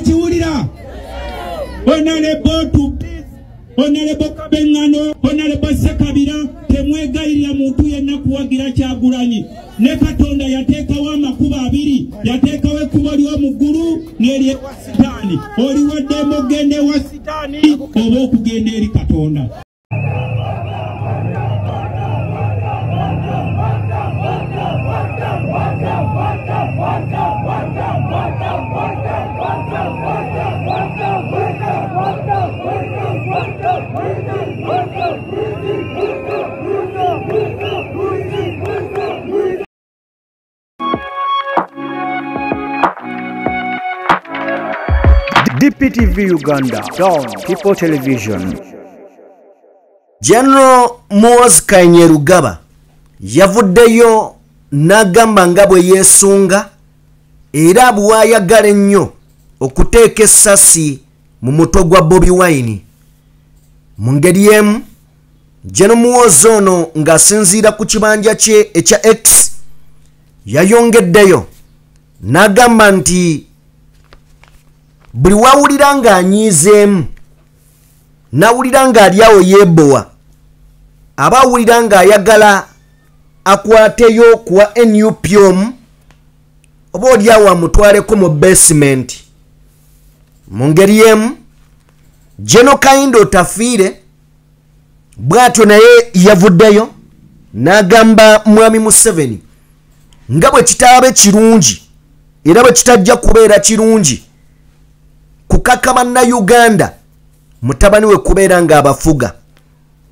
Mukiwulira? Honorable Tubis, Honorable Kabengano, Honorable Sekabira, temwegayirira muntu yenna kuwagira Kyagulanyi. Ne Katonda yateekawo amakubo abiri, yateekawo ekkubo ly'omu ggulu n'ery'ewa Sitaani. Oli wa ddembe okugenda ewa Sitaani oba okugenda eri Katonda. DPTV Uganda, Dawn People Television. General Muhoozi Kainerugaba yavuddeyo n'agamba nga bwe yeesunga era bw'ayagala ennyo okuteeka essasi mu mutwe gwa Bobi Wine. Mu ngeri y'emu, General Muhoozi ono ng'asinziira ku kibanja kye ekya X yayongeddeyo n'agamba nti buli wawulira ng'anyiizeemu, n'awulira ng'ali awo yeebowa, aba awulira ng'ayagala akwateyo kuwa NUP omu oba oli awo amutwaleko mu basement. Mu ngeri y'emu, General Kahinda Otafiire bw'atyo naye yavuddeyo n'agamba Mwami Museveni nga bwe kitaabe kirungi era bwe kitajja kubeera kirungi kukaka bannayuganda mutabani we kubeera ng'abafuga.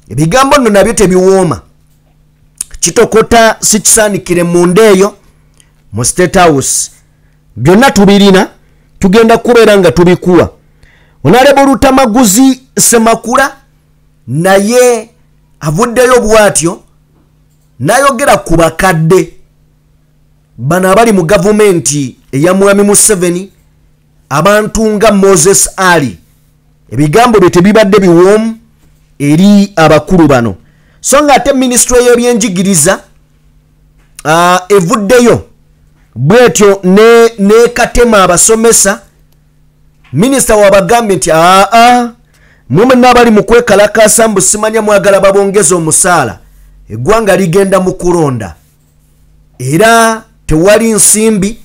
Ebigambo nno nabyo tebiwooma, kitokota si kisaanikire munda eyo mu State House. Byonna tubirina, tugenda kubeera nga tubikuwa. Honorable Lutamaguzi Ssemakula naye avuddeyo bw'atyo n'ayogera ku bakadde bano abali mu gavumenti eya Mwami Museveni, abantu nga Moses Ali. Ebigambo bye tebibadde biwoomu eri abakulu bano. So nga ate minisitule y'ebyenjigiriza evuddeyo bwetyo n'ekatema abasomesa. Minisita wabagambye nti aa, mwe n'abali mu kwekalakaasa mbu simanya mwagala babongeze omusaala, eggwanga ligenda mu kulonda era tewali nsimbi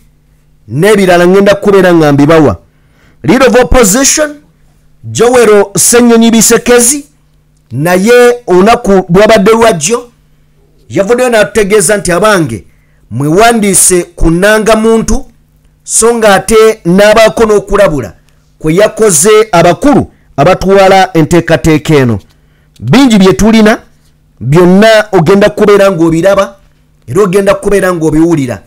n'ebirala ngenda kubeera nga mbibawa. Leader of Opposition Joel Ssenyonyi Bisekezi naye olunaku lwabadde lwajjo yavuddeyo n'atutegeeza nti abange mwewandiise ku nnangamuntu, so ng'ate n'abaako n'okulabula kwe yakoze abakulu abatwala enteekateeka eno. Bingi bye tulina byonna ogenda kubeera ng'obiraba era ogenda kubeera ng'obiwulira.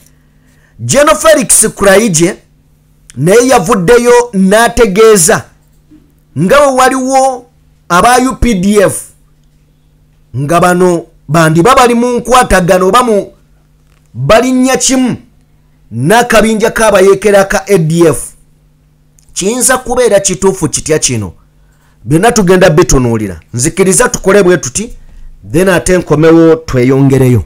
General Felix Kuraije naye yavuddeyo n'ategeeza nga bwe waliwo aba UPDF nga bano bandiba bali mu nkwatagano oba mu balinnya kimu n'akabinja k'abayeekera ka ADF. Kiyinza kubeera kituufu kitya kino? Byonna tugenda bitunuulira. Nzikiriza tukole bwe tuti, then ate nkomewo tweyongereyo.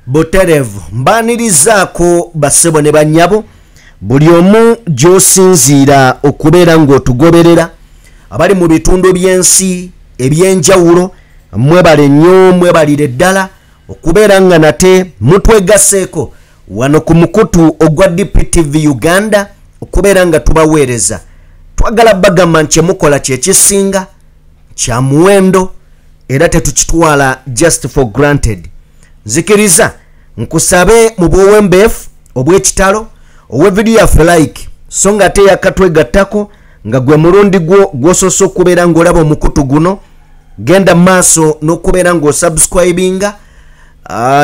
Buterevu mbanirizaako bassebo ne bannyabo buli omu gy'osinziira okubeera ng'otugoberera, abali mu bitundu by'ensi ebyenjawulo mwebale nnyo, mwebalire ddala okubeera nga nate mutwegaseeko wano ku mukutu ogwa DPTV Uganda okubeera nga tubaweereza. Twagala bagamba nti kyemukola kye kisinga kya muwendo era tetukitwala just for granted. Nzikiriza nkusabe mu buwembeefu obw'ekitalo owe vidiyo yaffe like, so nga ate yakatwegattako nga gwe mulundi gwo gw'osoose okubeera ng'olaba omukutu guno, genda maaso n'okubeera ng'osubscribinga,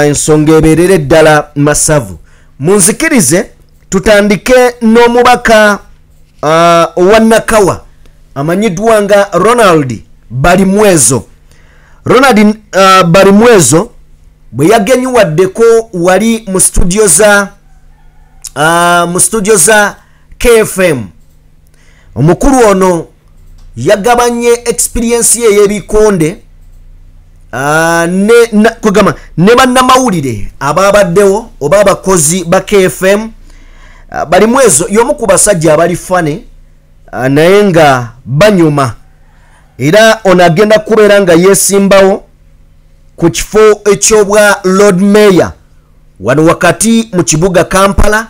ensonga ebeerere ddala masavu. Munzikirize tutandike n'omubaka owa Nakawa amanyiddwa nga Ronald Balimwezo. Ronald Balimwezo bwe yagenyiwaddeko wali mu studio za KFM, omukulu ono yagabanye experience ye y'ebikonde kugamba ne bannamawulire ababaddewo oba abakozi ba KFM. Balimwezo y'omu ku basajja abali fane naye nga banyuma, era ono agenda kubeera nga yeesimbawo ku kifo eky'obwa Lord Mayor wano wakati mu kibuga Kampala,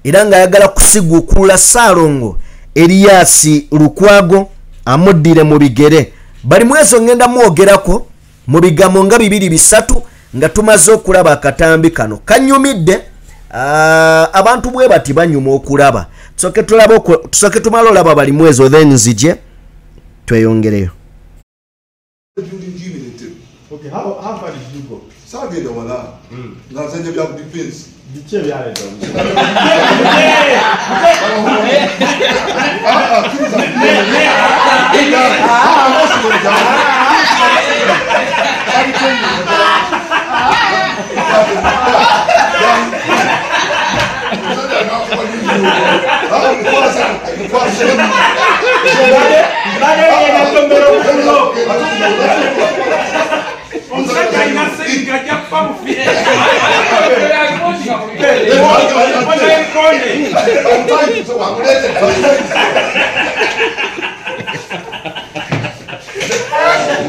era ng'ayagala kusiguukula Ssaalongo Erias Lukwago amuddire mu bigere. Balimwezo ngenda mwogerako mu bigambo nga 2 3 nga tumaze okulaba akatambi kano. Kanyumidde, abantu bwe bati banyuma okulaba. Tusooke tumale olaba Balimwezo, then nzije tweyongereyo. Okay, how far did you go? Sagenda wala. Nga bya defense. Biki ebyaleeta?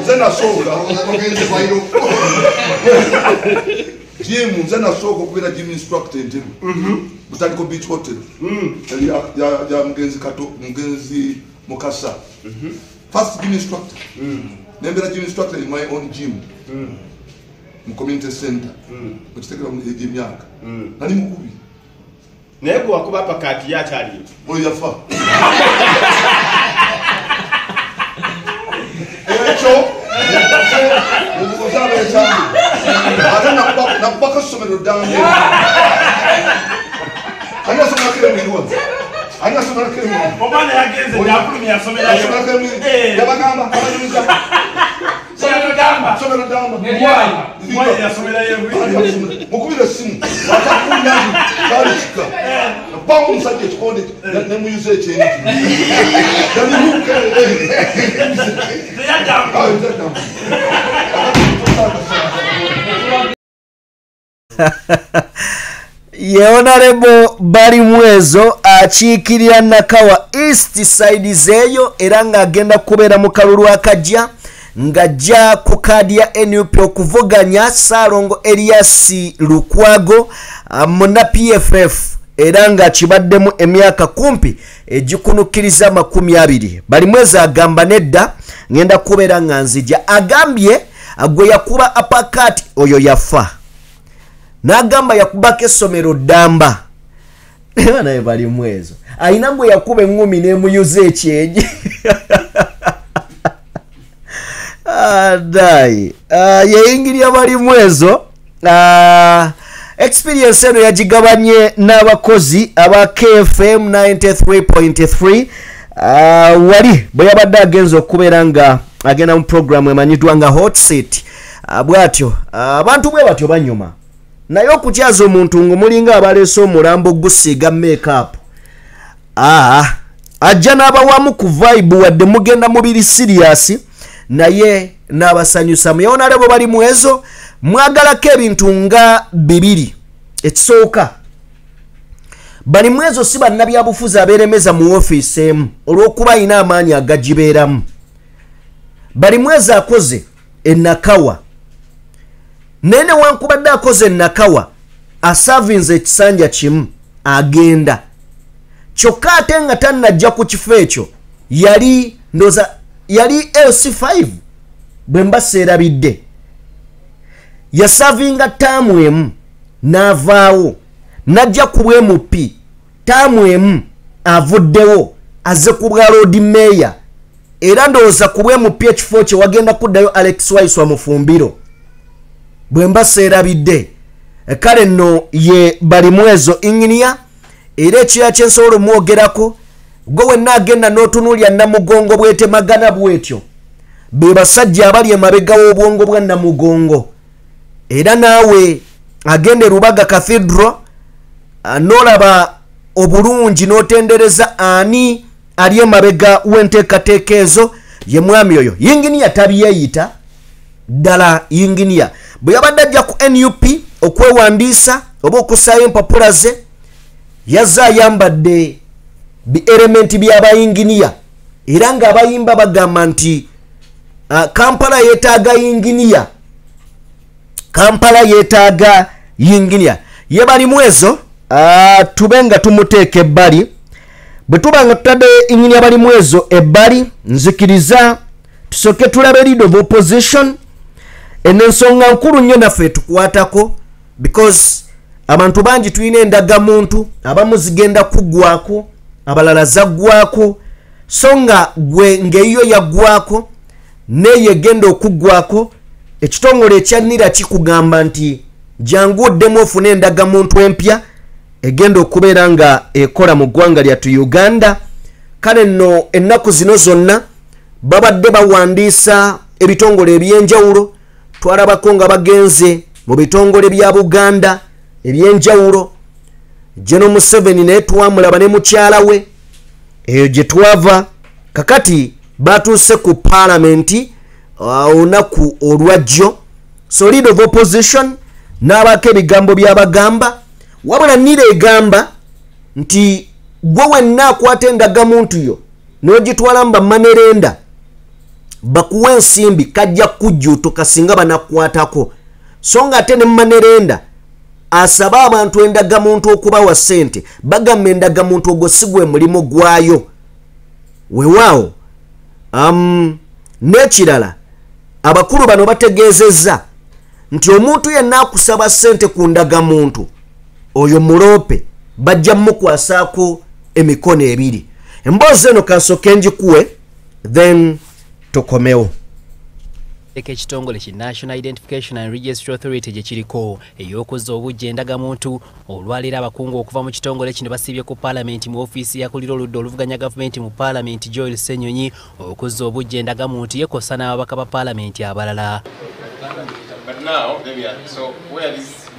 Nze nasooka gym, nze nasooka okubeera gym instructor Entebbe, Butandiko Beach Hotel ya mugenzi Kato, mugenzi Mukasa. First gym instructor. Nembeera gym instructor in my own gym mu community center, mukitegera egy'emyaka nali mukubi. Naye gwe wakuba pakati yakyaliyo oyo yafa. Ekyo ozaaba ekyange ate nakubako essomero ddange. Ani asomerako emiriwa? Ani asomerako emiriwa? Omwana yagenze yafulumya yasomerayo. Yabagamba abanyumiza somero ddamba. Mukubira essimu watakunani kyali kika nakubamu omusajja ekikonde nemuyuza ekyendi. Ye Honorable Balimwezo akiikirira Nakawa East side zeeyo, era ng'agenda kubeera mu kalulu akajja ng'ajja ku kaadi ya NUP okuvuganya Ssaalongo Erias Lukwago munna PFF, era nga kibaddemu emyaka kumpi egikunukkiriza 20. Balimwezo agamba nedda, ngenda kubeera nga nzija. Agambye gwe yakuba apakati oyo yafa, n'agamba yakubako essomero ddamba. Naye Balimwezo ayina gwe yakuba eŋŋumi n'emuyuza ekyenyi. Dai yeyingirya Balimwezo. Experience eno yagigabanye n'abakozi aba KFM 93.3 wali bwe yabadde agenza okubeera nga agenda mu programu emanyiddwa nga Hot Seat. Bw'atyo abantu bwe batyo banyuma, naye okukyaza omuntu ng'omulinga abaleese omulambo gusiiga makeup, ajja n'abawamu ku vibe, wadde mugenda mubiri serious naye n'abasanyusa. Honorable Balimwezo mwagalako ebintu nga 2. Ekisooka, Balimwezo si bannabyabufuzi abeeremeza mu ofiisi emu olw'okuba ayina amaanyi agagibeeramu. Balimwezo akoze e Nakawa, naye newankubadde akoze e Nakawa asavinze ekisanja kimu agenda, kyokka ate nga tannajja ku kifo ekyo yali ndoza yali LC5 bwe mba seerabidde, yasavinga taamu emu n'avaawo n'ajja ku bwa MP taamu emu avuddewo azze ku bwa Lord Mayor, era ndowooza ku bwa MP ekifo kye wagenda kuddayo Alex Waiswa Mufumbiro bwe mba seerabidde. Kale nno ye Balimwezo engineer, era ekirala kyensobola omwogerako, gwe wenna agenda n'otunuulya Namugongo bwetemagana bwetyo, be basajja abali emabega w'obwongo bwa Namugongo. Era naawe agenda e Rubaga Cathedral n'olaba obulungi n'otendereza ani ali emabega w'enteekateeka ezo, ye mwami oyo. Yinginiya tabyeyita ddala yinginiya. Bwe yabadde ajja ku NUP okwewandiisa oba okussaayo empapula ze, yazze ayambadde bi elementi by'abayinginiya, era ng'abayimba bagamba nti Kampala yeetaaga yinginiya, Kampala yeetaaga yinginiya. Ye Balimwezo tube nga tumuteeka ebbali. Bwe tuba nga tutadde inginiya Balimwezo ebbali, nzikiriza tusooke tulabe leader of opposition. Eno ensonga nkulu nnyo naffe tukwatako, because abantu bangi tulina endagamuntu, abamu zigenda kuggwako, abalala zaggwako, so nga gwe ng'eyo yaggwako neyo egenda okuggwako. Ekitongole ekya NIRA kikugamba nti jangu oddemu ofune endagamuntu empya egenda okubeera nga ekola mu ggwanga lyattu Uganda. Kale nno ennaku zino zonna babadde bawandiisa ebitongole ebyenjawulo. Twalabako nga bagenze mu bitongole bya Buganda ebyenjawulo. General Museveni naye twamulaba ne mukyala we, eyo gye twava. Kakati batuuse ku paalamenti olunaku olwajjo. So leader of opposition n'abaako ebigambo by'abagamba, wabula NIRA egamba nti gwe wenna akwata endagamuntu yo n'ogitwala mu bamanerenda bakuwa ensimbi, kajja kujjuutuka singa banakwatako. So nga ate ne manerenda asaba abantu endagamuntu okubawa ssente, bagamba endagamuntu ogwo si gwe mulimu gwayo. Weewaawo n'ekirala, abakulu bano bategeezezza nti omuntu yenna akusaba ssente ku ndagamuntu oyo muloope, bajja mukwasaako emikono ebiri. Emboozi eno kansooke ngikuwe then tukomewo. Ekitongole ki National Identification and Registry Authority gye kiriko ey'okuzza obuggya endagamuntu. Olwaleero abakungu okuva mu kitongole kino basiibye ku paalamenti mu ofiisi yakulira oludda oluvuganya gavumenti mu paalamenti Joel Ssenyonyi okuzza obuggya endagamuntu yekosa n'ababaka ba paalamenti abalala.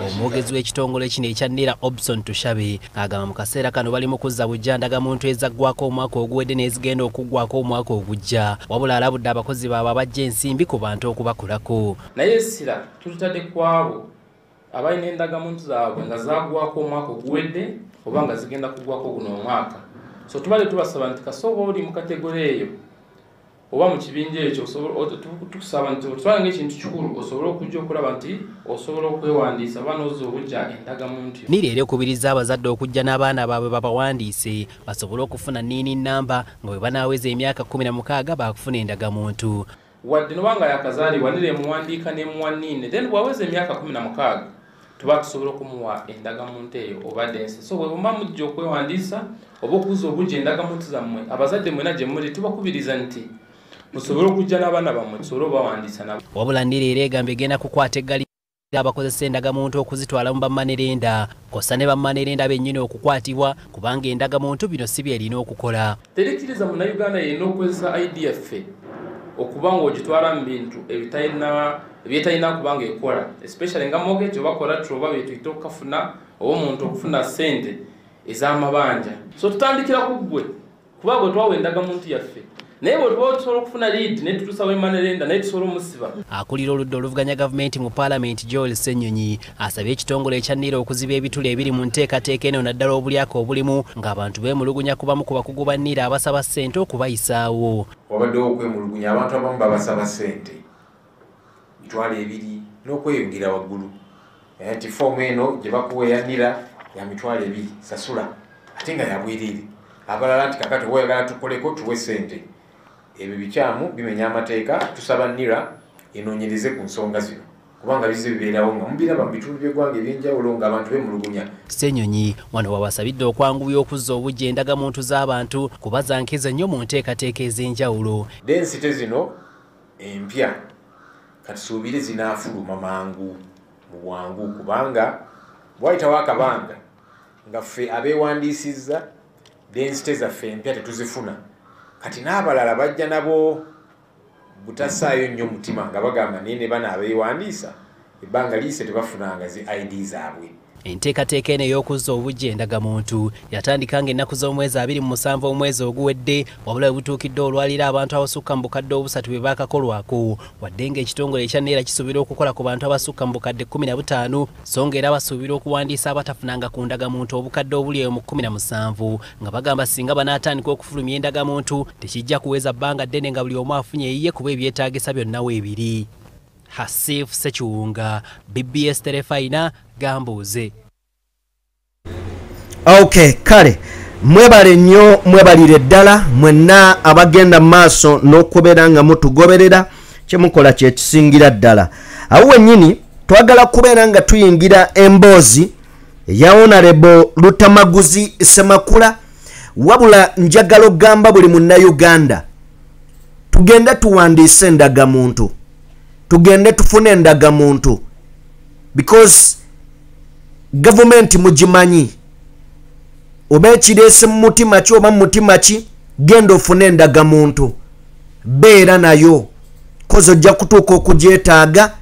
Omwogezi w'ekitongole kino ekya NIRA Obson Tushabe agamba mu kaseera kano bali mu kuzza buggya ndagamuntu ezaggwako omwaka oguwedde n'ezigenda okuggwako omwaka ogujja, wabula alabudde abakozi baabwe abajja ensimbi ku bantu okubakolako. Naye essira tulitadde ku abo abalina endagamuntu zaabwe nga zaggwako omwaka oguwedde oba nga zigenda kuggwako guno omwaka. So tubadde tubasaba nti kasooba oli mu kategore eyo oba mu kibinja ekyo, tukusaba nti otwale ng'ekintu kikulu osobole okujja okulaba nti osobola okwewandiisa oba n'ozza obuggya endagamuntu. NIRA era ekubiriza abazadde okujja n'abaana baabwe babawandiise basobole okufuna nniini nnamba nga bwe banaaweza emyaka 16 baakufuna endagamuntu. Wadde nobanga yakazaalibwa NIRA emuwandiika n'emuwa nniini, then bw'aweza emyaka 16 tuba tusobola okumuwa endagamuntu eyo oba densi. So bwe muba mujja okwewandiisa oba okuzza obuggya endagamuntu zammwe, abazadde mwena gye muli tubakubiriza nti musobole okujja n'abaana bammwe tusobole obawandiisa nabo. Wabula NIRA era egamba egenda kukwata eggali abakozesa endagamuntu okuzitwala mu bamanerenda, kosa ne bamanerenda bennyini okukwatibwa kubanga endagamuntu bino si byerina okukola. Terikkiriza munnayuganda yenna okukozesa ID yaffe okuba ng'ogitwala mu bintu ebyetalina kuba ng'ekola, especially nga mortgage oba collateral oba bye tuyita okukafuna oba omuntu okufuna ssente ez'amabanja. So tutandikira ku ggwe kuba gwe twawa endagamuntu yaffe, naye bwe tuba tusobola okufuna lead ne tutuusa w'emanerenda naye tusobola omusiba. Akulira oludda oluvuganya gavumenti mu paalamenti Joel Ssenyonyi asabye ekitongole ekya NIRA okuziba ebituli ebiri mu nteekateeka eno naddala obulyako obulimu ng'abantu beemulugunya kubamu ku bakugu ba NIRA abasaba ssente okubayisaawo. Wabaddewo okwemulugunya, abantu abamu babasaba ssente 20,000 n'okweyongera waggulu, nti foomu eno gye bakuwa eya NIRA ya 20,000 sasula, ate nga yabwereere. Abalala nti kakati oba oyagala tukoleko tuwe ssente. Ebyo bikyamu, bimenya amateeka. Tusaba NIRA enoonyereze ku nsonga zino kubanga bizibu bibeerawo nga mubiraba mu bitundu by'eggwanga ebyenjawulo ng'abantu beemulugunya. Ssenyonyi wano wabasabidde okwanguya okuzza obuggya endagamuntu z'abantu kuba za nkizo nnyo mu nteekateeka ez'enjawulo. Densite zino empya katusuubire zinaafuluma mangu mu bwangu kubanga Bwayitawo akabanga nga ffe abeewandiisizza densite zaffe empya tetuzifuna. Kati n'abalala bajja nabo butasaayo nnyo mutima nga bagamba naye ne bano abeewandiisa ebbanga liyise tebafunanga zi ID zaabwe. Enteekateeka eno ey'okuzza obuggya endagamuntu yatandika ng'ennaku z'omwezi 27 omwezi oguwedde, wabula we butuukidde olwaliro abantu abasukka mu bukadde 3 bwe baakakolwako, wadde ng'ekitongole ekya NIRA kisuubira okukola ku bantu abasukka mu bukadde 15, so ng'era basuubira okuwandiisa abatafunanga ku ndagamuntu obukadde obuli eyo mu 17, nga bagamba singa banaatandika okufulumya endagamuntu tekijja kuweza bbanga ddene nga buli omu afunye eyiye kuba ebyetaagisa byonna weebiri. Hasif Sekiwunga, BBS Terefayina, Gambuuze. Okay, kale mwebale nnyo, mwebalire ddala mwenna abagenda maaso n'okubeera nga mutugoberera, kyemukola kyekisingira ddala. Awo wennyini twagala kubeera nga tuyingira emboozi eya Honorable Lutamaguzi Ssemakula, wabula njagala okugamba buli munnayuganda tugende tuwandiise endagamuntu, tugende tufune endagamuntu, because gavumenti mugimanyi, oba ekireese mu mutima ki oba mu mutima ki, genda ofune endagamuntu, beera nayo, kozi ojja kutuuka okugyetaaga,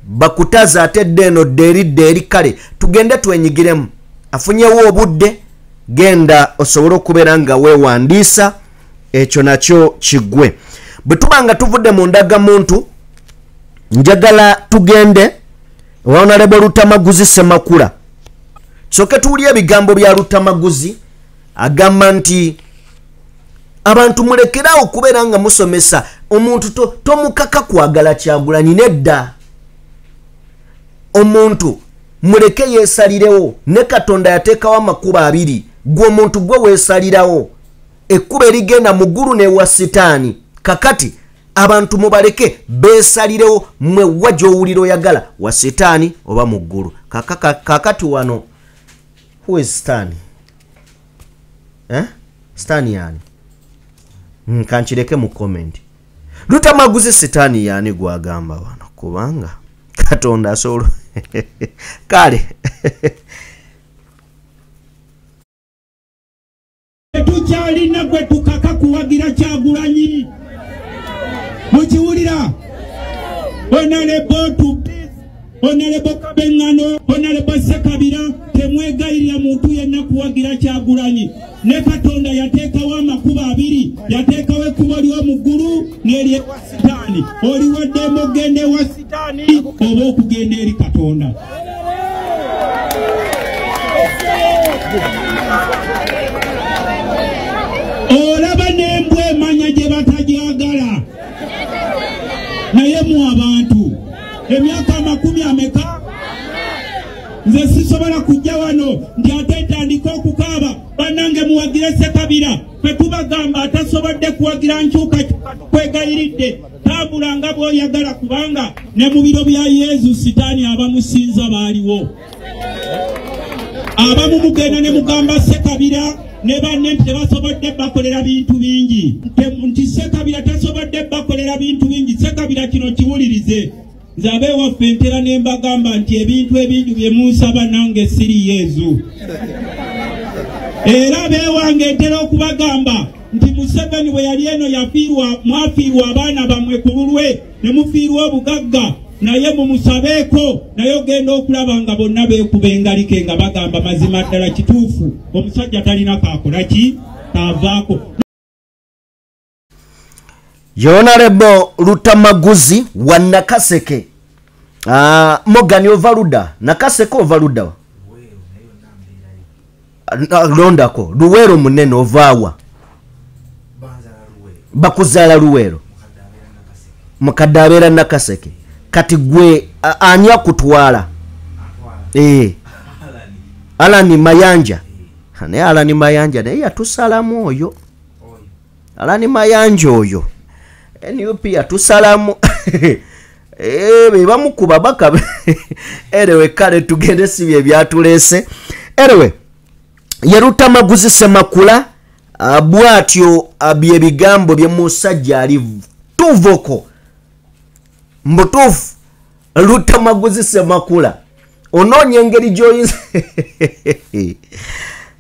bakutaza ate dda eno dda eri dda eri. Kale tugende twenyigiremu, afunyewo obudde genda osobole okubeera nga weewandiisa, ekyo nakyo kiggwe. Bwe tuba nga tuvudde mu ndagamuntu, njagala tugende Honorable Lutamaguzi Ssemakula. Tusooke tuwulire ebigambo bya Lutamaguzi agamba nti abantu mulekerawo okubeera nga musomesa omuntu, tomukaka kwagala Kyagulanyi, nedda. Omuntu muleke yeesalirewo, ne Katonda yateekawo amakubo abiri, gwe omuntu gwe weesalirawo, ekkubo erigenda mu ggulu n'ewa Sitaani. Kakati abantu mubaleke beesalirewo, mmwe wa gy'owulira oyagala, wa Sitaani oba mu ggulu. Kakati wano who is Sitaani? Sitaani yani? Kankireke mu comment. Lutamaguzi Sitaani yani gwagamba wano, kubanga Katonda asobola. Kale tetukyalina gwe tukaka kuwagira Kyagulanyi. Mukiwulira? Honorable Honorable Kabengano, Honorable Ssekabira, temwegayirira muntu yenna kuwagira Kyagulanyi. Ne Katonda yateekawo amakubo abiri, yateekawo ekkubo ly'omu ggulu n'ery'ewa Sitaani. Oli waddembe okugenda ewa Sitaani oba okugenda eri Katonda. Olaba n'embwa emanya gye batagyagala. Naye mu abantu emyaka 20 ameka, nze sisobola kujja wano nti ate ntandika okukaaba bannange muwagire Ssekabira. Ffe tubagamba atasobodde kuwagira nkyukakyuka tukwegayiridde, tambula nga bw'oyagala, kubanga ne mu biro bya Yesu Sitaani abamusinza baaliwo. Abamu mugenda ne mugamba Ssekabira ne banne nti tebasobodde bakolera bintu bingi, nti Ssekabira tasobodde bakolera bintu bingi. Ssekabira kino kiwulirize, nze abeewaffe ntera ne mbagamba nti ebintu ebingi bye munsaba nange siri Yesu. Era abeewange ntera okubagamba nti Museveni bwe yali eno yafiirwa, mwafiirwa abaana bammwe ku lulwe ne mufiirwa obugagga, naye mumusabeeko, naye ogenda okulaba nga bonna beekuba engalike nga bagamba mazima ddala kituufu, omusajja talina kaakola ki kaavaako. Honorable Lutamaguzi wa Nakaseke. Morgan ova ludda Nakaseke, ova ludda londako Luweero munene, ovaawa bakuzaala Luweero, mukadde abeera Nakaseke. Kati gwe ani akutwala? Alani Mayanja. Naye Alani Mayanja naye yatusalamu oyo. Alani Mayanja oyo NUP yatusalamu. Be bamukuba baka. Anyway, kale tugende, si bye byatuleese. Anyway, ye Lutamaguzi Ssemakula bw'atyo bye bigambo bye musajja ali tuvoko mbutuufu. Lutamaguzi Ssemakula Onoonya engeri gy'oyinza.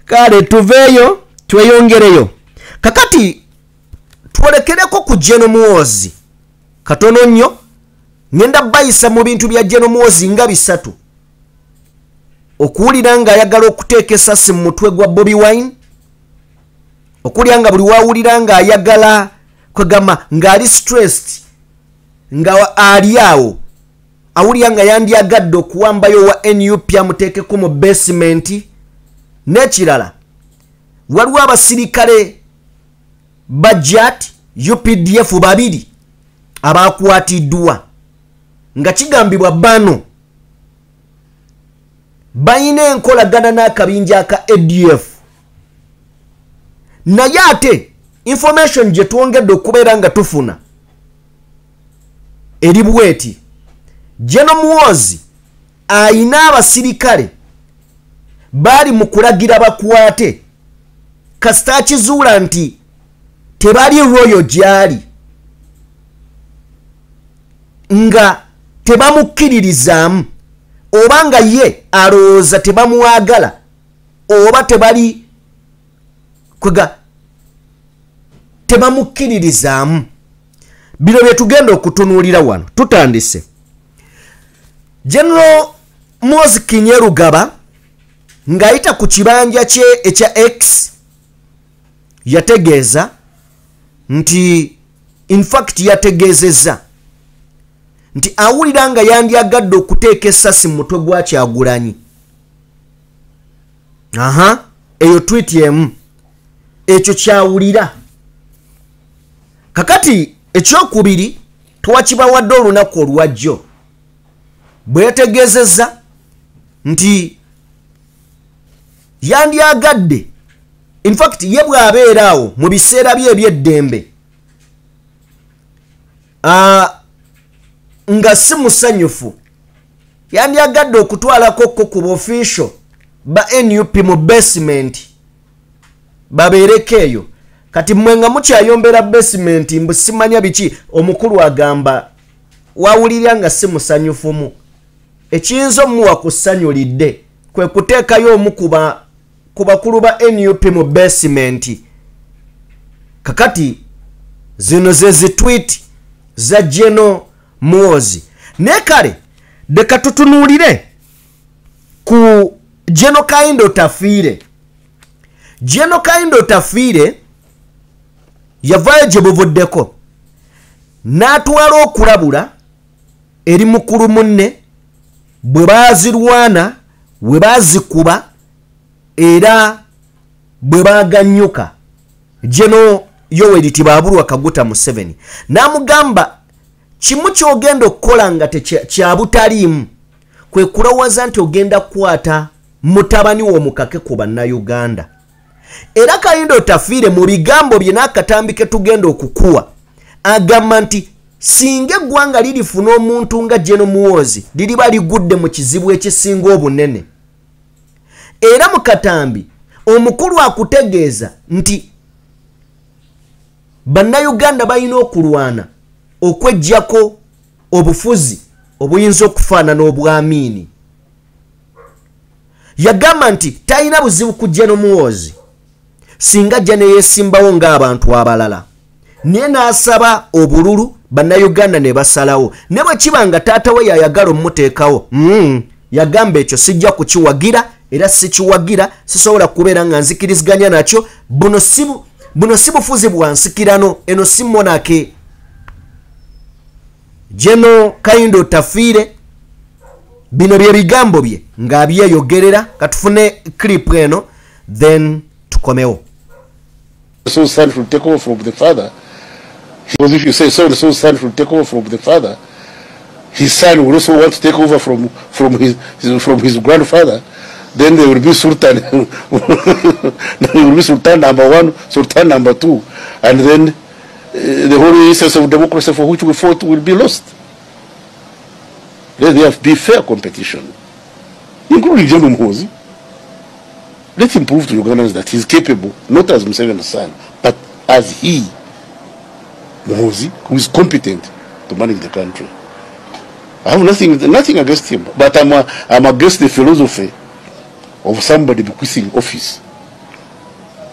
Kale tuveeyo tweyongereyo. Kakati twolekereko ku General Muhoozi katono nnyo. Ngenda bayisa mu bintu bya General Muhoozi nga bisatu. Okuwulira ng'ayagala okuteeka essasi mu mutwe gwa Bobi Wine, okulya nga buli wawulira ng'ayagala kwegamba ng'ali stressed, nga ali awo awulira nga yandyagadde okuwambayo wa NUP amuteekeko mu basement. N'ekirala, waliwo abasirikale ba JAT UPDF babiri abakwatiddwa nga kigambibwa bano bayina enkolagana n'akabinja aka ADF. Naye ate information gye twongedde okubeera nga tufuna eri bweti: General Muhoozi ayina abasirikale baali mu kulagira bakwate kasita akizuula nti tebali royal gyali, nga tebamukkiririzaamu, oba nga ye alowooza tebamwagala, oba tebali kwega tebamukkiririzaamu. Bino bye tugenda okutunuulira wano. Tutandise. General Muhoozi Kainerugaba ng'ayita ku kibanja kye ekya X yategeeza nti, in fact yategeezezza nti awulira nga yandyagadde okuteeka essasi mu mutwe gwa Kyagulanyi. Aha, eyo tweet emu, ekyo kyawulira. Kakati ekyokubiri twakibawadde olunaku olwajjo bwe yategeezezza nti yandyagadde, in fact ye bw'abeera awo mu biseera bye eby'eddembe nga si musanyufu, yandyagadde okutwalako ko ku official ba NUP mu basement babeereko eyo. Kati mmwe nga mukyayombera basement mbu simanya biki, omukulu agamba wawulira nga si musanyufumu, ekiyinza omuwa ku ssanyu lidde kwe kuteekayo omu ku bakulu ba NUP mu basement. Kakati zino ze zitweet za General Muhoozi. Naye kale leka tutunuulire ku General Kahinda Otafiire. General Kahinda Otafiire yavaayo gye buvuddeko n'atwala okulabula eri mukulu munne bwe baazirwana, bwe baazikuba era bwe baaganyuka, General Yoweri Tibabulwa Kaguta Museveni, n'amugamba kimu ky'ogenda okukola nga kyabutaliimu kwe kulowooza nti ogenda kukwata mutabani w'omukake ku bannayuganda. Era Kahinda Otafiire mu bigambo bye n'akatambi ke tugenda okukuwa agamba nti singa eggwanga lirifuna omuntu nga General Muhoozi liriba ligudde mu kizibu ekisinga obunene. Era mu katambi omukulu akutegeeza nti bannayuganda balina okulwana okweggyako obufuzi obuyinza okufaanana obw'Amiini. Yagamba nti talina buzibu ku General Muhoozi singa ajja ne yeesimbawo ng'abantu abalala, naye n'asaba obululu bannayuganda ne basalawo. Ne bwe kiba nga taata we yayagala omuteekawo, yagamba ekyo sijja kukiwagira era sikiwagira, sisobola kubeera nga nzikiriziganya nakyo. Buno si bufuzi bwa nsikirano, eno si monarchy. General Kahinda Otafiire bino bye bigambo bye ng'abyeyogerera. Katufune clip eno then tukomewo. So son should take over from the father. Because if you say so and so son should take over from the father, his son will also want to take over from his grandfather. Then there will be Sultan. There will be Sultan number 1, Sultan number 2, and then the whole essence of democracy for which we fought will be lost. Let there be fair competition, including General Muhoozi. Let him prove to Ugandans that he's capable, not as Museveni's son, but as he, Muhoozi, who is competent to manage the country. I have nothing against him, but I'm against the philosophy of somebody bequeathing office.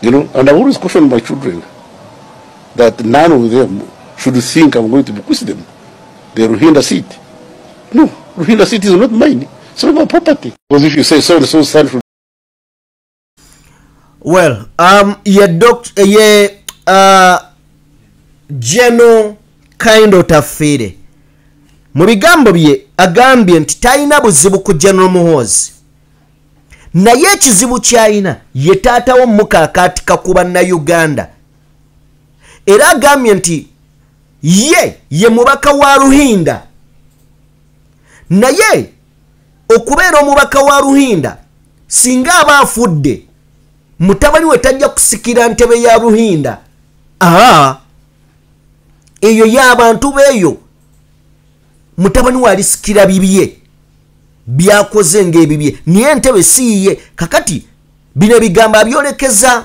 You know, and I always caution my children that none of them should think I'm going to bequeath them the Ruhinda seat. No, Ruhinda seat is not mine. It's not my property. Because if you say so and so son should. Well, General Kahinda Otafiire mu bigambo bye agambye nti talina buzibu ku General Muhoozi, naye ekizibu ky'alina ye taatawo mukakaatika ku bannayuganda. Era agambye nti ye mubaka wa Ruhinda, naye okubeera omubaka wa Ruhinda singa aba afudde mutabani we tajja kusikira ntebe ya Ruhinda. Eyo y'abantu beeyo mutabani we alisikira bibye byakoze ng'ebibye, naye entebe si ye. Kakati bino ebigambo abyolekeza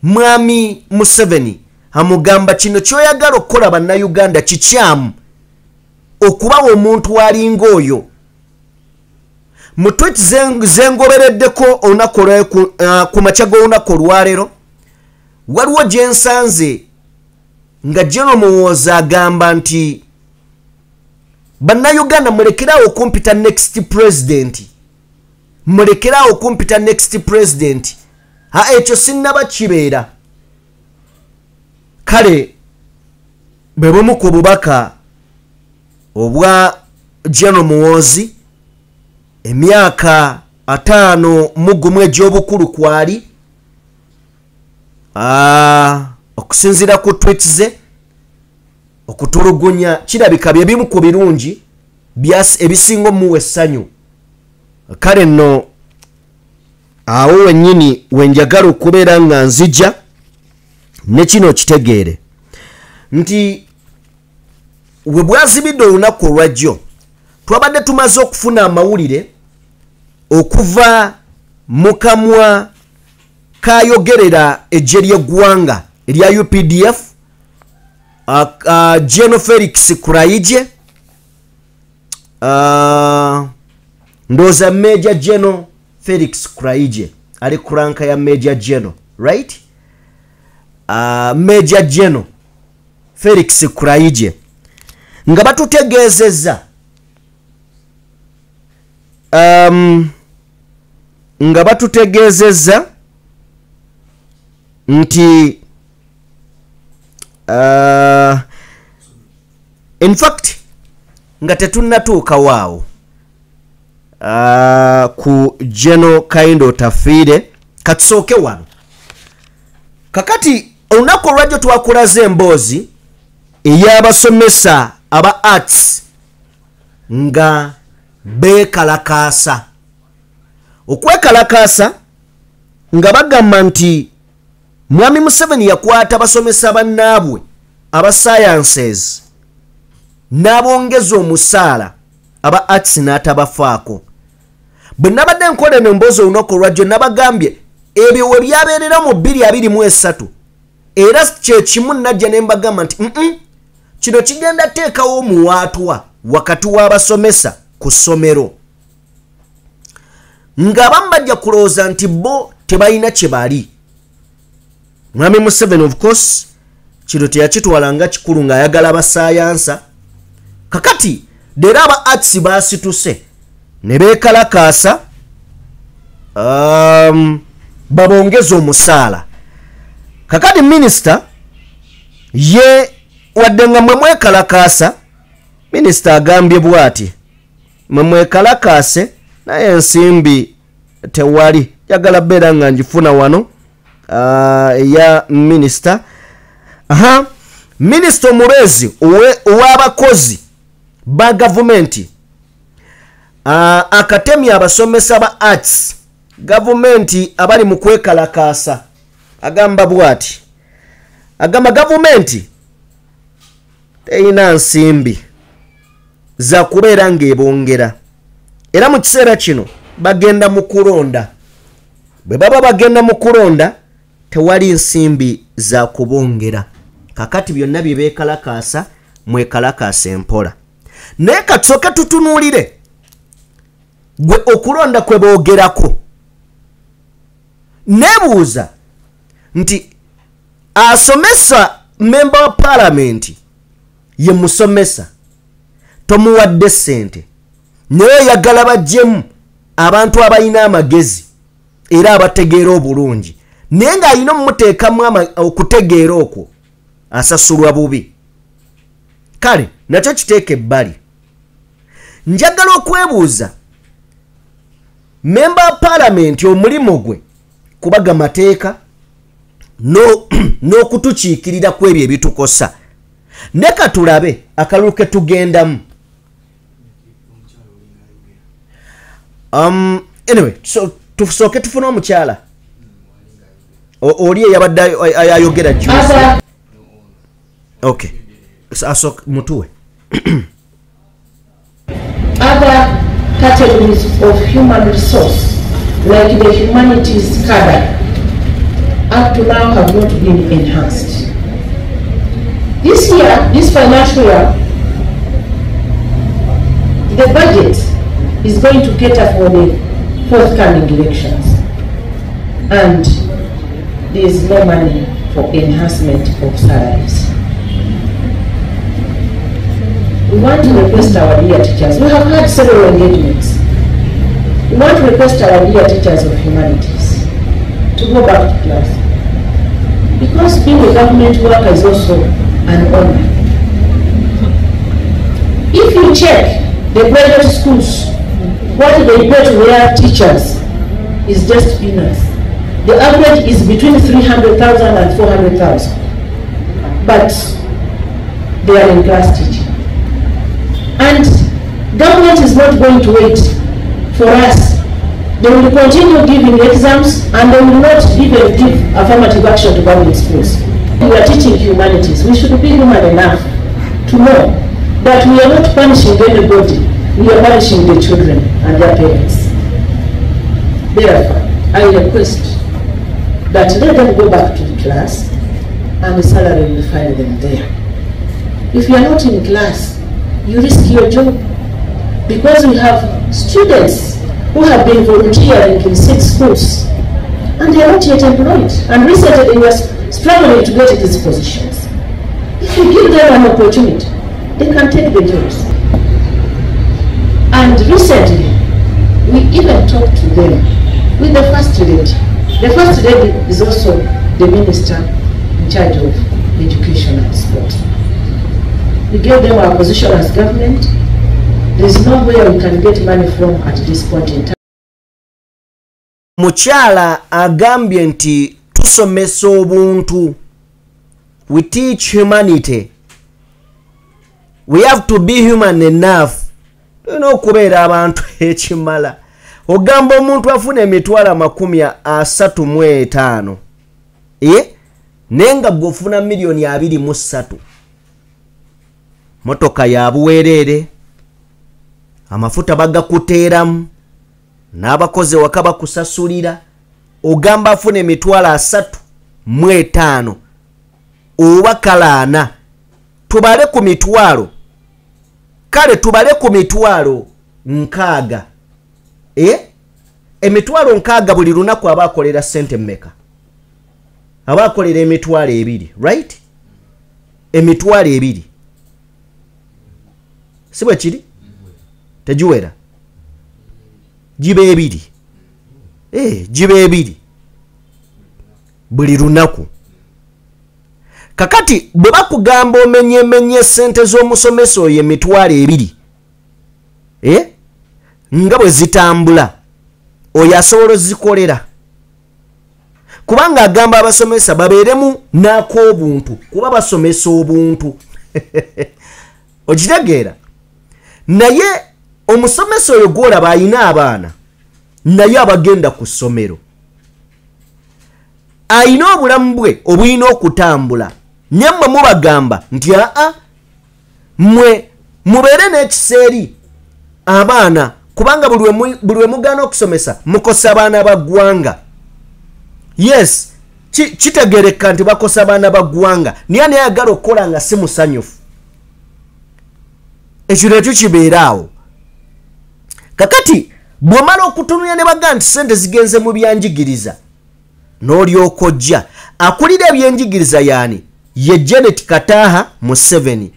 Mwami Museveni, amugamba kino ky'oyagala okukola bannayuganda kikyamu okubawa omuntu alinga oyo. Mu tweet zengobereddeko olunaku ku makya g'olunaku olwaleero, waliwo gye nsanze nga General Muhoozi agamba nti bannayuganda mulekerawo okumpita next president, mulekerawo okumpita next president, ekyo sinnaba kibeera. Kale bwe bumu ku bubaka obwa General Muhoozi, emyaka 51 egy'obukulu kwali, okusinziira ku tweet ze, okutulugunya kirabika bye bimu ku birungi ebisinga omuwa essanyu. Kale nno awo wennyini we njagala okubeera nga nzija ne kino kitegeere nti we bwazibidde olunaku olwajjo twabadde tumaze okufuna amawulire okuva mu kamwa kayogerera eggye ly'eggwanga erya UPDF, General Felix Kulayigye, ndowooza Major General Felix Kulayigye ali ku ranka ya Major General, right? Major General Felix Kulayigye nga batutegeezezza nti in fact nga tetunnatuuka waawo ku General Kahinda Otafiire, katusooke wano. Kakati olunaku olwajjo twakulaze emboozi ey'abasomesa aba arts nga beekalakaasa. Okwekalakaasa nga bagamba nti Mwami Museveni yakwata abasomesa bannaabwe aba sciences n'abongeza omusaala, aba arts n'atabafaako. Bwe nabadde nkola eno emboozi olunaku olwajjo nabagambye ebyo we byabeerera mu 2023, era kye kimu najja ne mbagamba nti kino kigenda teekawo omuwaatwa wakati w'abasomesa ku ssomero, ng'abamu bajja kulowooza nti bo tebalina kye bali. Mwami Museveni of course kino teyakitwala nga kikulu ng'ayagala abasayansa. Kakati leero aba arts baasituse ne beekalakaasa babongeze omusaala. Kakati minisita ye wadde nga mwe mwekalakaasa, minisita agambye bw'ati, mwe mwekalakaase naye ensimbi tewali, njagala beera nga ngifuna wano eya minisita. Minisita omubeezi ow'abakozi ba gavumenti akatemya abasomesa ba arts gavumenti abali mu kwekalakaasa, agamba bw'ati, agamba gavumenti teyina nsimbi za kubeera ng'ebongera, era mu kiseera kino bagenda mu kulonda. Bwe baba bagenda mu kulonda tewali nsimbi za kubongera. Kakati byonna bye beekalakaasa mwekalakaasa empola. Naye katusooke tutunuulire gwe okulonda kwe boogerako. Nebuuza nti asomesa member wa parliament ye musomesa tomuwadde ssente, naye oyagala bajjemu abantu abalina amagezi era abategeera obulungi, naye ng'alina omumuteekamu okutegeera okwo asasulwa bubi. Kale nakyo kiteeka ebbali. Njagala okwebuuza member wa parliament omulimu gwe kubaga mateeka n'okutukiikirira ku ebyo ebitukosa. Ne katulabe akalulu ke tugendamu. Anyway, so tusooke tufune omukyala oli eyabadde ayogera juzi. Okay, so mutuwe. Other categories of human resource, like the humanities cadre, up to now have not been enhanced. This year, this financial year, the budget is going to cater for the forthcoming elections, and there is no money for enhancement of salaries. We want to request our dear teachers. We have had several engagements. We want to request our dear teachers of humanities to go back to class, because being a government worker is also an honor. If you check the private schools, what they pay to their teachers is just peanuts. The average is between 300,000 and 400,000, but they are in class teaching. And government is not going to wait for us. They will continue giving exams, and they will not even give affirmative action to government schools. We are teaching humanities. We should be human enough to know that we are not punishing anybody. We are punishing the children and their parents. Therefore, I request that let them go back to the class, and the salary will find them there. If you are not in class, you risk your job, because we have students who have been volunteering in 6 schools and they are not yet employed, and recently they were struggling to get these positions. If you give them an opportunity, they can take the jobs. And recently, we even talked to them with the First Lady. The First Lady is also the minister in charge of education and sport. We gave them our position as government. There is nowhere we can get money from at this point in time. Mukyala agambye nti tusomesa obuntu. We teach humanity. We have to be human enough. Tulina okubeera abantu ekimala. Ogamba omuntu afuna emitwalo 35, naye nga gwe ofuna 23,000,000. Motoka ya buweerere, amafuta bagakuteeramu, n'abakozi waka bakusasulira. Ogamba afuna emitwalo 35 oba kalaana, tubale ku mitwalo, kale tubale ku mitwalo 60. Emitwalo 60 buli lunaku aba akolera ssente mmeka? Aba akolera emitwalo 2, right? Emitwalo 2, si bwe kiri? Tegiwera, giba 2, giba 2 buli lunaku. Kakati bwe bakugamba omenyemenye ssente z'omusomesa oyo emitwalo 2, nga bwe zitambula, oyo asobola ozikolera, kubanga agamba abasomesa babeeremu n'ak'obuntu, kuba basomesa obuntu. Okitegeera? Naye omusomesa oyo gw'olaba alina abaana, naye abagenda ku ssomero, alina obulamu bwe obulina okutambula. Naye mmwe mubagamba nti aa, mmwe mubeere n'ekisa eri abaana, kubanga buli lwe mugaana okusomesa mukosa abaana ba ggwanga. Yes, kitegeereka nti bakosa abaana ba ggwanga, naye ani ayagala okukola nga si musanyufu? Ekyo nakyo kibeera awo. Kakati bw'omala okutunulira ne baga nti sente zigenze mu byanjigiriza, n'olyoka ojja akulira ebyenjigiriza yaani ye Janet Kataha Museveni,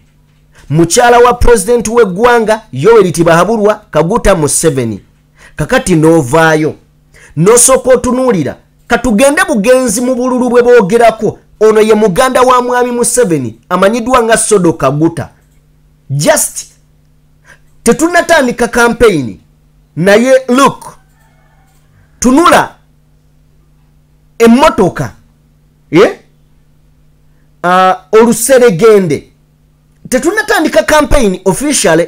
mukyala wa pulezidenti w'eggwanga Yoweri Tibuhaburwa Kaguta Museveni. Kakati n'ovaayo n'osooka otunuulira, katugende bugenzi mu bululu bwe boogerako. Ono ye muganda wa mwami Museveni amanyiddwa nga Sodo Kaguta. Just tetunnatandika campaign, naye look, tunula emmotoka oluseregende. Tetunnatandika campaign officially,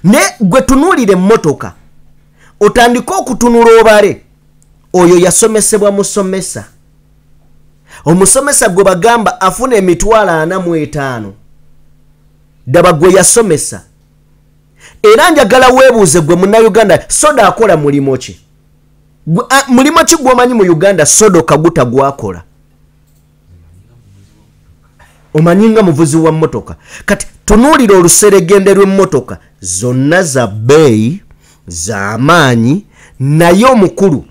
ne gwe tunuulira emmotoka otandike okutunula obale. Oyo yasomesebwa musomesa, omusomesa gwe bagamba afuna 45,000. Ddaba gwe yasomesa. Era njagala weebuuze gwe munnayuganda, Sodo akola mulimu ki? Mulimu ki gw'omanyi mu Uganda Sodo Kaguta gwakola? Omanyi nga muvuzi wa mmotoka. Kati tunuulira oluseregende lw'emmotoka zonna za bbeeyi z'amaanyi, naye omukulu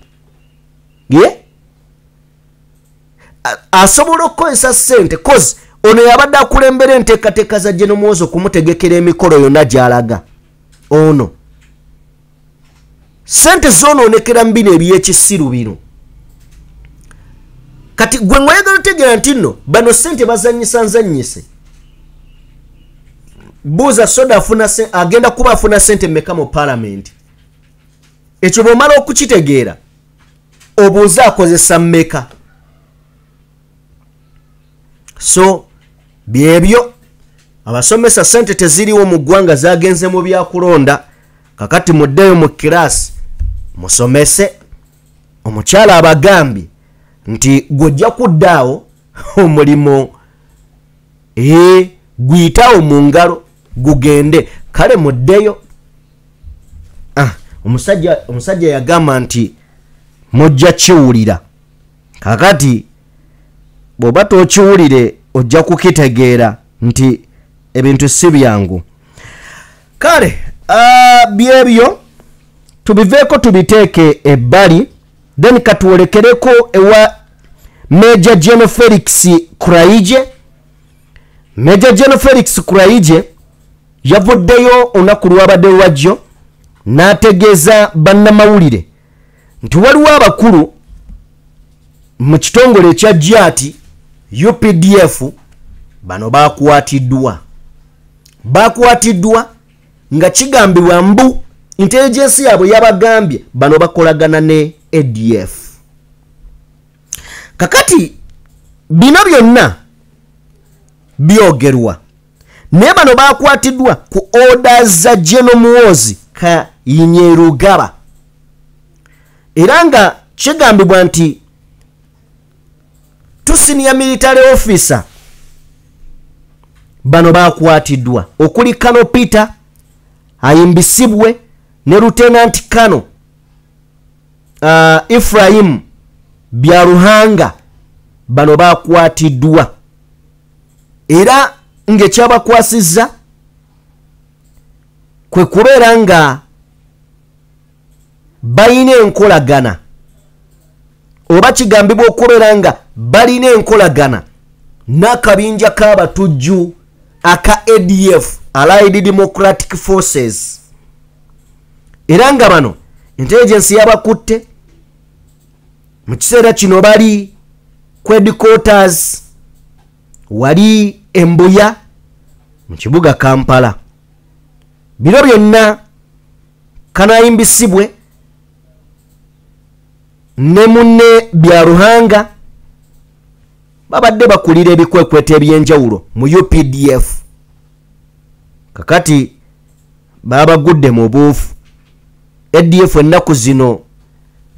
ye asobola okukozesa ssente, cause ono yabadde akulembera enteekateeka za General Muhoozi okumutegekera emikolo yonna gy'alaga. Ono ssente zoonoonekera mu bino ebyekisiru bino. Kati gwe ng'oyagala otegeera nti nno bano ssente bazannyisa nzannyise. Buuza Sodo agenda kuba afuna ssente mmeka mu paalamenti. Ekyo bw'omala okukitegeera obuuza akozesa mmeka. So byebyo, abasomesa ssente teziriwo mu ggwanga, zagenze mu byakulonda. Kakati muddeyo mu kiraasi musomese. Omukyala abagambye nti gw'ojja kuddaawo omulimu guyitawo mu ngalo gugende. Kale muddeyo. Omusajja yagamba nti mujja kiwulira. Kakati bw'oba tokiwulire ojja kukitegeera nti ebintu si byangu. Kale byebyo tubiveeko tubiteeke ebbali, then katuwolekereko ewa Major General Felix Kulayigye. Major General Felix Kulayigye yavuddeyo olunaku lwabadde lwajjo n'ategeeza bannamawulire nti waliwo abakulu mu kitongole ekya JAT UPDF bano bakwatiddwa. Bakwatiddwa nga kigambibwa mbu intelligence yaabwe yabagambye bano bakolagana ne ADF. Kakati bino byonna byogerwa, naye bano bakwatiddwa ku orders za General Muhoozi Kainerugaba, era nga kigambibwa nti two senior military officer bano bakwatiddwa okuli Kano Peter Ayimbisibwe ne Lieutenant Kano Ephraim Byaruhanga. Bano bakwatiddwa era ng'ekyabakwasizza kwe kubeera nga balina enkolagana, oba kigambibwa okubeera nga balina enkolagana n'akabinja k'abatujju aka ADF, Allied Democratic Forces. Era nga bano intelligence yabakutte mu kiseera kino bali ku headquarters wali Embuya mu kibuga Kampala. Bino byonna Kanayimbisibwe ne munne Byaruhanga babadde bakulira ebikwekweto ebyenjawulo mu UPDF. Kakati babagudde mu buufu. ADF ennaku zino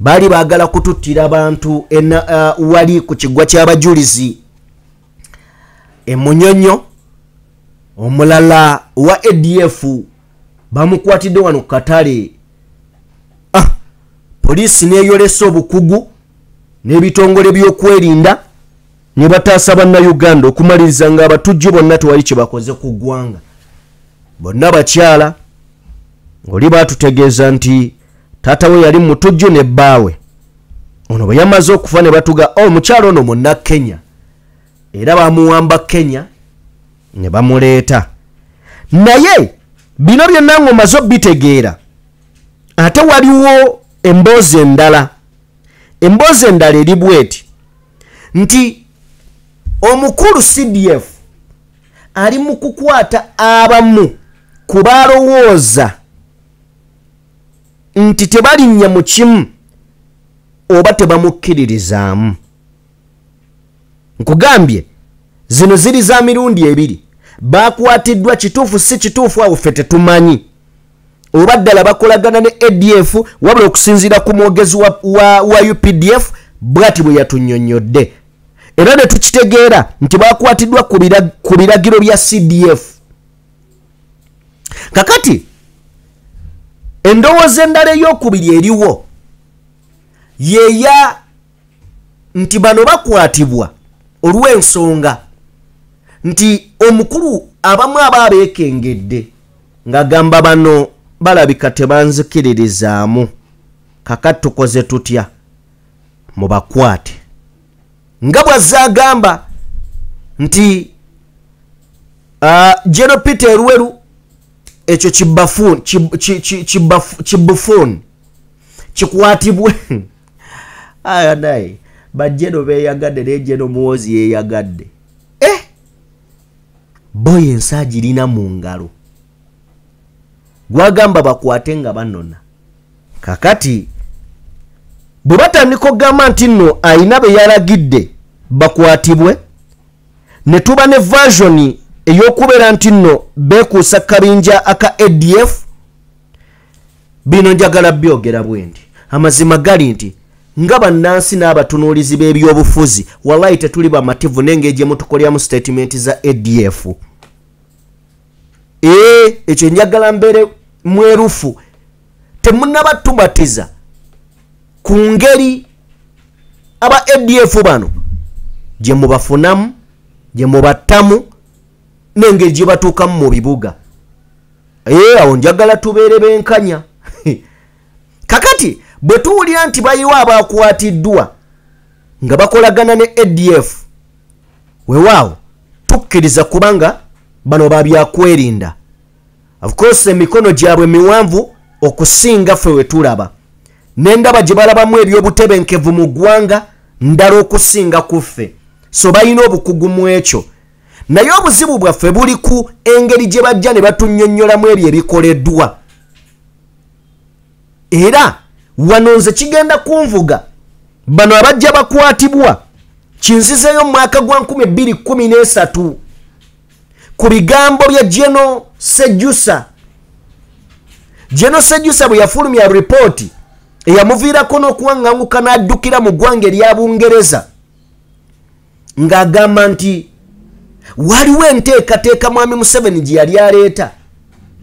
baali baagala kututtira abantu wali ku kiggwa ky'abajulizi emunyonyo. Omulala wa ADF bamukwatidde wano ku katale. Poliisi neeyolesa obukugu n'ebitongole by'okwerinda ne bataasa bannayuganda okumaliriza ng'abatujju bonna tewali kye bakoze ku ggwanga. Bonna bakyala. Oli batutegeeza nti taata we yali mutujju ne bbaawe. Ono bwe yamaze okufa ne batuga omukyala ono munna Kenya. Era bamuwamba Kenya ne bamuleeta. Naye bino byonna ng'omaze obitegeera, ate waliwo emboozi endala. Emboozi endala eri bweti nti omukulu CDF ali mu kukwata abamu ku balowooza nti tebalinnya mu kimu oba tebamukkiririzaamu. Nkugambye zino ziri za mirundi ebiri. Bakwatiddwa kituufu si kituufu awo ffe tetumanyi oba ddala bakolagana ne ADF, wabula okusinziira ku mwogezi wa UPDF bw'ati bwe yatunnyonnyodde. Era ne tukitegeera nti bakwatiddwa ku biragiro bya CDF. Kakati endowooza endala ey'okubiri eriwo yeya nti bano bakwatibwa olw'ensonga nti omukulu abamu aba abeekengedde ng'agamba bano balabika tebanzikiririzaamu, kakati tukoze tutya mubakwate. Nga bw'azze agamba nti General Peter Elwelu ekyo kibufuuni kikwatibwe. Aya naye bajeno beeyagadde naye General Muhoozi yeeyagadde. Boyi ensi agirina mu ngalo, gwagamba bakwate nga banona. Kakati bwe batandika okugamba nti nno ayina be yalagidde bakwatibwe, ne tuba ne version ey'okubeera nti nno beekuusa kabinja aka ADF. Bino njagala byogera bwe nti amazima gali nti nga bannansi n'abatunuulizi b'ebyobufuzi wallahi tetuli bamativu n'engeri gye mutukoleramu statement za ADF. Ekyo njagala mbeere mwerufu, temunnabatumatiza ku ngeri aba ADF bano gye mubafunamu, gye mubattamu n'engeri gye batuukamu mu bibuga. Awo njagala tubeere benkanya. Kakati bwe tuwulira nti bayiwa abakwatiddwa nga bakolagana ne ADF, weewaawo tukkiriza kubanga bano babyakwerinda. Of course emikono gyabwe miwanvu okusinga ffe we tulaba, n'endaba gye balabamu ebyobutebenkevu mu ggwanga ndala okusinga ku ffe, so balina obukugu mu ekyo. Naye obuzibu bwaffe buli ku engeri gye bajja ne batunnyonnyolamu ebyo ebikoleddwa. Era wano nze kigenda kunvuga bano abajja bakwatibwa kinzizeeyo mu mwaka gwa 2013 ku bigambo bya General Sejusa. General Sejusa bwe yafulumya ripooti eyamuviirako n'okuwaŋŋanguka n'addukira mu ggwanga erya Bungereza ng'agamba nti waliwo enteekateeka Mwami Museveni gye yali aleeta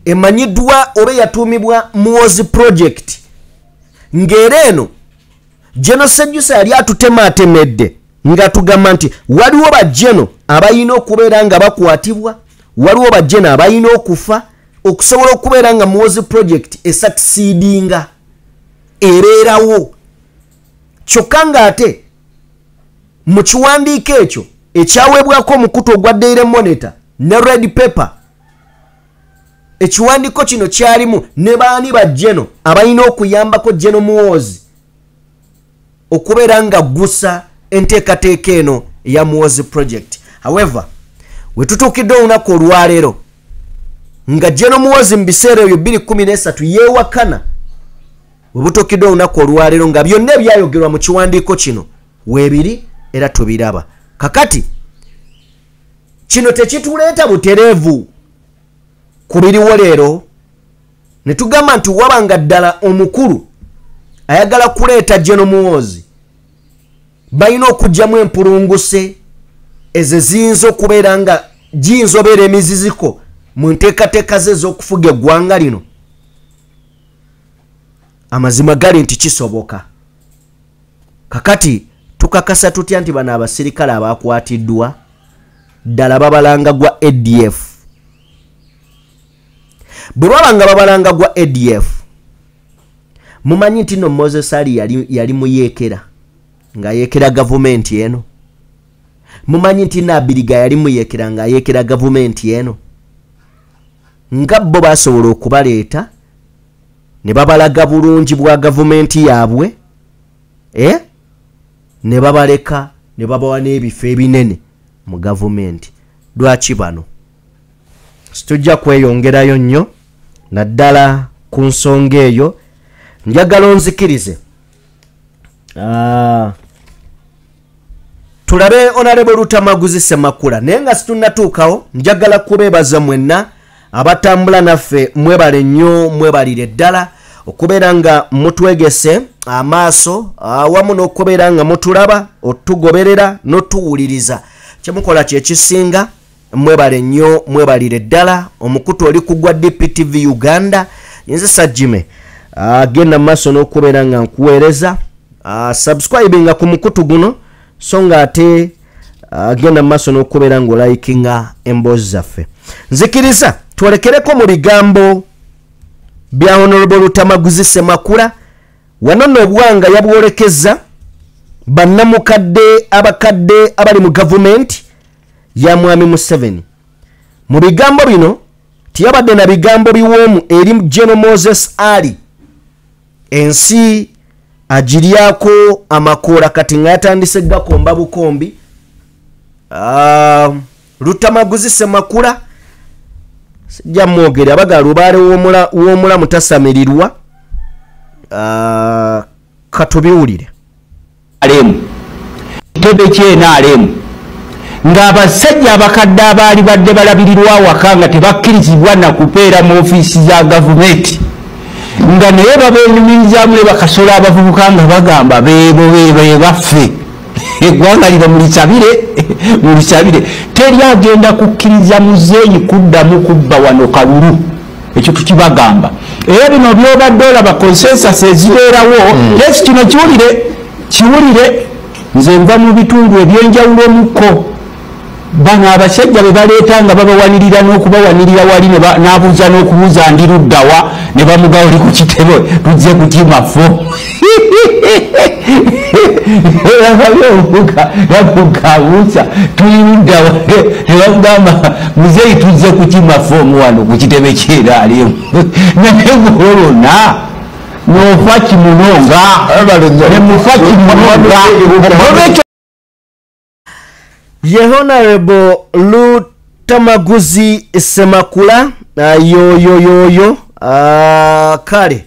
emanyiddwa oba eyatuumibwa Muhoozi Project, ng'era eno General Sejusa yali atutemaatemedde ng'atugamba nti waliwo bajeno abalina okubeera nga bakwatibwa, waliwo bajeno abalina okufa okusobola okubeera nga Muhoozi Project esucceedinga ebeerawo. Kyokka ng'ate mu kiwandiiko ekyo ekyaweebwako omukutu ogwa Daily Monitor ne Red Pepper, ekiwandiiko kino kyalimu ne baani bajeno abalina okuyambako General Muhoozi okubeera nga ggusa enteekateeka eno eya Muhoozi Project. However, we tutuukidde olunaku olwaleero nga General Muhoozi mu biseera ebyo 2013 yeewakana, we butuukidde olunaku olwaleero nga byonna ebyayogerwa mu kiwandiiko kino weebiri era tubiraba. Kakati kino tekituleeta butereevu ku biriwo leero ne tugamba nti wabanga ddala omukulu ayagala kuleeta General Muhoozi balina okuggyamu empulunguse ezo ziyinza okubeera nga giyinza obeera emiziziko mu nteekateeka ze ez'okufuga eggwanga lino. Amazima gali nti kisoboka. Kakati tukakasa tutya nti bano abasirikale abakwatiddwa ddala babalanga gwa ADF? Bwe baba nga babalanga gwa ADF, mumanyi nti no Moses Ali yali muyeekera, nga yeekera gavumenti eno. Mumanyi nti Nabiriga yali muyeekera, nga yeekera gavumenti eno. Nga bo basobola okubaleeta ne babalaga bulungi bwa gavumenti yaabwe, ne babaleka ne babawa n'ebifo ebinene mu gavumenti. Lwaki bano? Situjja kweyongerayo nnyo naddala ku nsonga eyo. Njagala onzikirize tulabe Honorable Lutamaguzi Ssemakula, naye nga situnnatuukawo njagala kubeebaza mwenna abatambula naffe. Mwebale nnyo, mwebalire ddala okubeera nga mutwegese amaaso awamu n'okubeera nga mutulaba, otugoberera n'otuwuliriza. Kyemukola kyekisinga. Mwebale nnyo, mwebalire ddala. Omukutu oli kugwa DPTV Uganda. Nze Sajime agenda maaso n'okubeera nga nkuweereza. Subscribinga ku mukutu guno, so nga ate agenda maaso n'okubeera ng'olikinga emboozi zaffe. Nzikiriza twolekereko mu bigambo bya Honorable Lutamaguzi Ssemakula. Wano nno obwanga yabwolekeza bannamukadde abakadde abali mu gavumenti ya Mwami Museveni. Mu bigambo bino tiyabadde na bigambo biwoomu eri General Moses Ali. Ensi agiryako amakoola kati nga yatandise gakomba bukombi. Lutamaguzi Ssemakula sijja mwogere, abaga lubaale w'omulamu tasamirirwa. Katubiwulire. Kitebe ky'NRM ng'abasajja abakadde abaali badde balabirirwa awaka nga tebakkirizibwa na kupeera mu ofiisi za gavumenti, nga naye babeenyumirizaamu ne bakasola abavubuka nga bagamba beebo be baffe, eggwanga lino mulisabire, mulisabire. Teri agenda kukkiriza muzeeyi kuddamu kubba wano kalulu, ekyo tukibagamba. Era bino byobadde olaba consensus ezibeerawo. Yes, kino kiwulire, kiwulire. Nze nva mu bitundu ebyenjawulo mukko. Bano abasajja be baleeta nga babawanirira n'okubawanirira wali n'abuuza n'okubuuza ndi luddawa, ne bamugawa oli ku kitebe tujje kukimafo. Yabuuka tuli luddawa, ne bamugamba muzeeyi tujje kukimafo wano ku kitebe ky'eraalimu. Naye gwolona n'ofa kimunonga ne mufa kimunonga. Olwekyo ye Honorable Lutamaguzi Ssemakula yoyoyoyo. Kale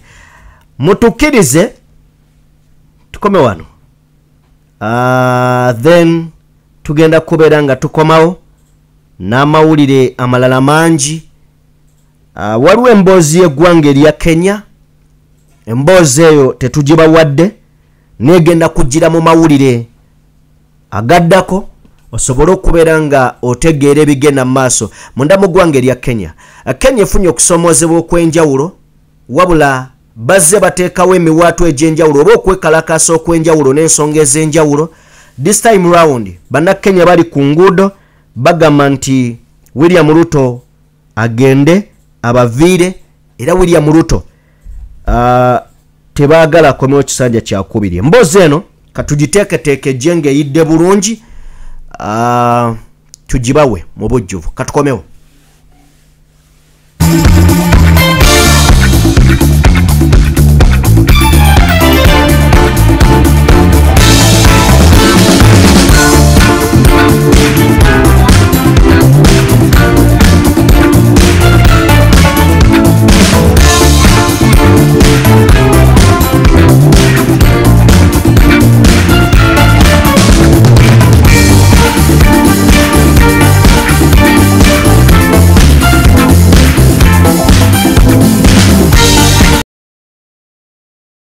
mutukkirize tukome wano, then tugenda kubeera nga tukomawo n'amawulire amalala mangi. Waliwo emboozi y'eggwanga erya Kenya, emboozi eyo tetugibawadde, negenda kugira mu mawulire agaddako osobola okubeera nga otegeera ebigenda mu maaso munda mu ggwanga erya Kenya. Kenya efunye okusomoozebwa okw'enjawulo, wabula bazze bateekawo emiwaatwa egy'enjawulo oba okwekalakaasa okw'enjawulo n'ensonga ez'enjawulo. This time round bannakenya bali ku nguudo bagamba nti William Ruto agende abaviire, era William Ruto tebaagala akomewo kisanja kyakubiri. Emboozi eno katugiteeketeeke ejje ng'eyidde bulungi, tugibawe mu bujjuvu. Katukomewo.